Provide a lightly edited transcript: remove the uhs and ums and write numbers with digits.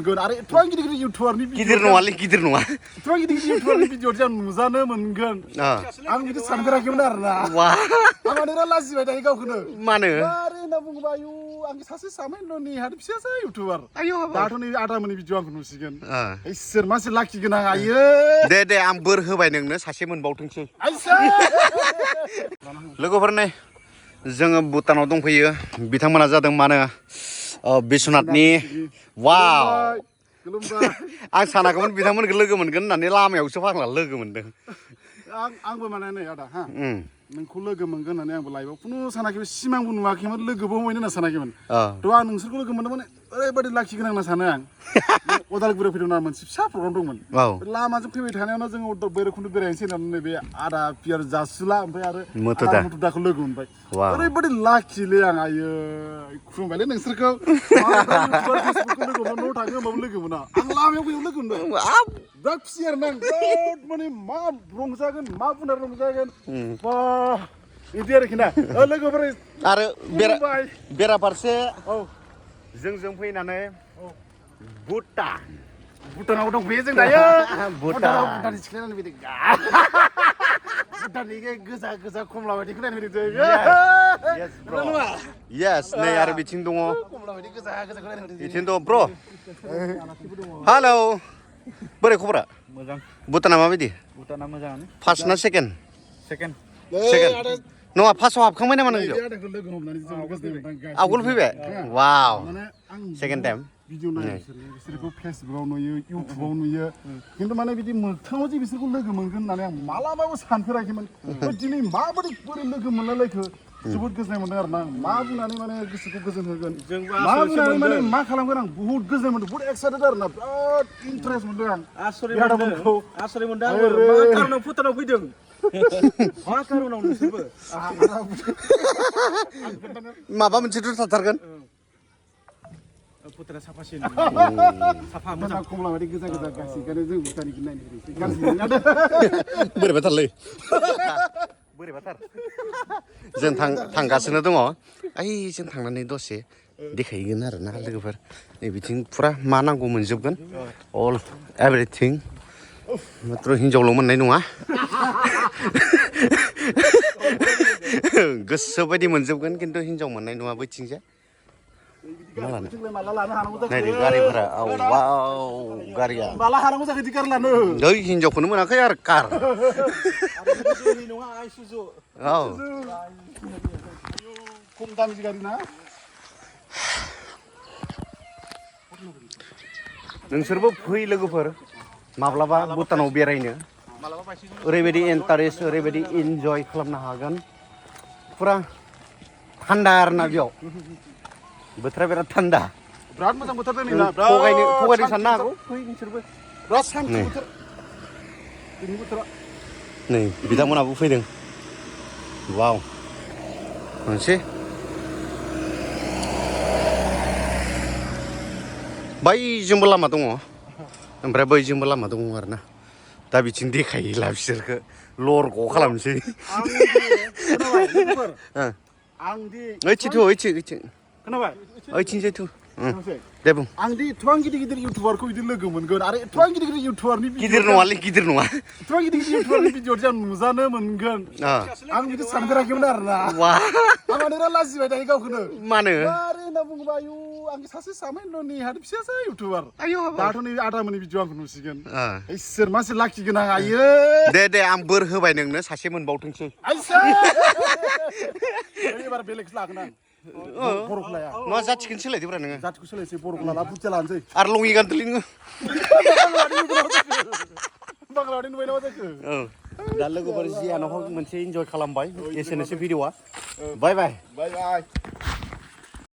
आरो एथबां गिदिर गिदिर इउटुबारनि गिदिर नङालै गिदिर नङा एथबां गिदिर गिदिर इउटुबारनि भिडिअ जों नुजानो मोनगोन आं बिदि सानफेराखैमोन आरोना आं माने लाजिबाय थायो गावखौनो मानो मारै होनना बुङोबा आयु आं सासे सामान्यनि हाथ फिसासो इउटुबार दाथ' नै आदामोननि भिडिअ आंखौ नुसिगोन इसोर मानसि लाखि गोनां आयो दे आं बोर होबाय नोंनो सासे मोनबावथोंसै लोगोफोर नै जोङो भुटानाव दंफैयो बिथांमोना जादों मानो बिश्वनाथनि वाव आं सानाखैमोन बिथांमोनखौ लोगो मोनगोन होननानै लामायावसो फाग्ला लोगो मोनदों आंबो माने नै आदा हा नोंखौ लोगो मोनगोन होननानै आंबो लाइफआव खुनु सानाखैमोन सिमांबो नुवाखैमोन लोगोबो हमैनो होनना सानाखैमोन थ' आं नोंसोरखौ लोगो मोनदों माने ओरैबायदि लाखि गोनां होनना सानो आं उदालगुरियाव फैदोंमोन आं मोनसे फिसा प्रग्राम दंमोन लामाजों फैबाय थानायावनो जोङो भैरबकुन्द बेरायनोसै होननानै नैबे आदा पियार जासुला ओमफ्राय आरो मुथुदाखौ लोगो मोनबाय ओरैबायदि लाखिलै आं आयो खुलुमबायलै नोंसोरखौ फेसबुकखौ लोगो मोना न'आव थाङो होमबाबो लोगो मोना आं लामायाव फैयाव लोगो मोनबाय बिराद खुसि आरोना आं बिराद माने मा रंजागोन मा बुंना रंजागोन बा बिदि आरोखि ना लोगोफोर आरो बेराफारसे जोंजों फैनानै भुटानाव दंफैयो जों दायो भुटाननि सिख्लायानो फैदों भुटाननि गोजा खमला बायदिखौ नायनो फैदों yes नै आरो बिथिं दङ बिथिं दङ ब्र हेलौ बोरै खबरा मोजां भुटाना माबायदि भुटाना मोजाङानो फार्स्ट ना सेकेन्ड नङा फार्स्टआव हाबखांबाय नामा नों आवगोल फैबाय वाव सेकेन्ड टाइम भिडिअ नायो बिसोरखौ फेसबुकाव नुयो इउटुबाव नुयो खिन्थु माने बिदि मोगथाङाव जे बिसोरखौ लोगो मोनगोन होननानै आं मालाबाबो सानफेराखैमोन दिनै माबोरै बोरै लोगो मोनलायलायखो जोबोद गोजोननाय मोनदों आरो ना मा बुंनानै माने गोसोखौ गोजोन होगोन मा बुंनानै माने मा खालामगोन आं बुहुत गोजोन मोनदों बुहुत एक्साइटेड आरो ना बिराद इन्टारेस्ट मोनदों आं आसरित मोनदों आं मा खारनाव भुटानाव फैदों मा खारनाव नोंसोरबो माबा मोनसेथ' थाथारगोन भुटाना साफासिन साफा मोजां खमला बायदि गोजा गासैखौनो जों भुटाननिखौ नायनो बोरैबाथारलै बोरैबाथार जों थांगासिनो दङ ओइ जों थांनानै दसे देखायगोन आरो ना लोगोफोर नै बिथिं फुरा मा नांगौ मोनजोबगोन अल एभ्रिथिं माथ्र हिनजावल' मोननाय नङा गोसो बायदि मोनजोबगोन खिन्थु हिनजाव मोननाय नङा बैथिंजाय गारिफोरा गारिया माला हानांगौ जाखो बिदि गारि लानो दै हिनजावखौनो मोनाखै आरो कार खम दामि गारि ना नोंसोरबो फै लोगोफोर माब्लाबा भुटानाव बेरायनो ओरैबायदि इन्टारेस्ट ओरैबायदि इन्जय खालामनो हागोन फुरा थान्दा आरोना बेयाव बोथोरा बिराद थान्दा बिराद मोजां बोथोर दोनै ना थगायनो साननो हागौ फै नोंसोरबो बिराद सान्थि बोथोर दिनै बोथोरा नै बिथांमोनाबो फैदों वाव मोनसे बैजोंबो लामा दङ ओमफ्राय बैजोंबो लामा दङ आरोना दा बिथिं देखायोला बिसोरखौ लरग' खालामनोसै खोनाबाय ओइथिंजायथ' दे बुं आं दि एथबां गिदिर गिदिर इउटुबारखौ बिदि लोगो मोनगोन आरो एथबां गिदिर गिदिर इउटुबारनि गिदिर नङालै गिदिर नङा एथबां गिदिर गिदिर इउटुबारनि भिडिअ जों नुजानो मोनगोन आं बिदि सानफेराखैमोन आरोना आं माने लाजिबाय थायो गावखौनो मानो मारै होनना बुङोबा आयु आं सासे सामान्यनि हाथ फिसासो इउटुबार दाथ' नै आदामोननि भिडिअ आंखौ नुसिगोन इसोर मानसि लाखि गोनां आयो दे आं बोर होबाय नोंनो सासे मोनबावथोंसै एबार बेलेगसो लागोन आं बर'खौ लाया मा जाथिखौनो सोलायदोब्रा नोङो जाथिखौ सोलायसै बर'खौ लाला बुथिया लानोसै आरो लङि गानदोलै नोङो बांलानि नुबाय नामा जाखो दा लोगोफोर जियानो हक मोनसे इन्जय खालामबाय एसेनोसै भिडिअआ बाय बाय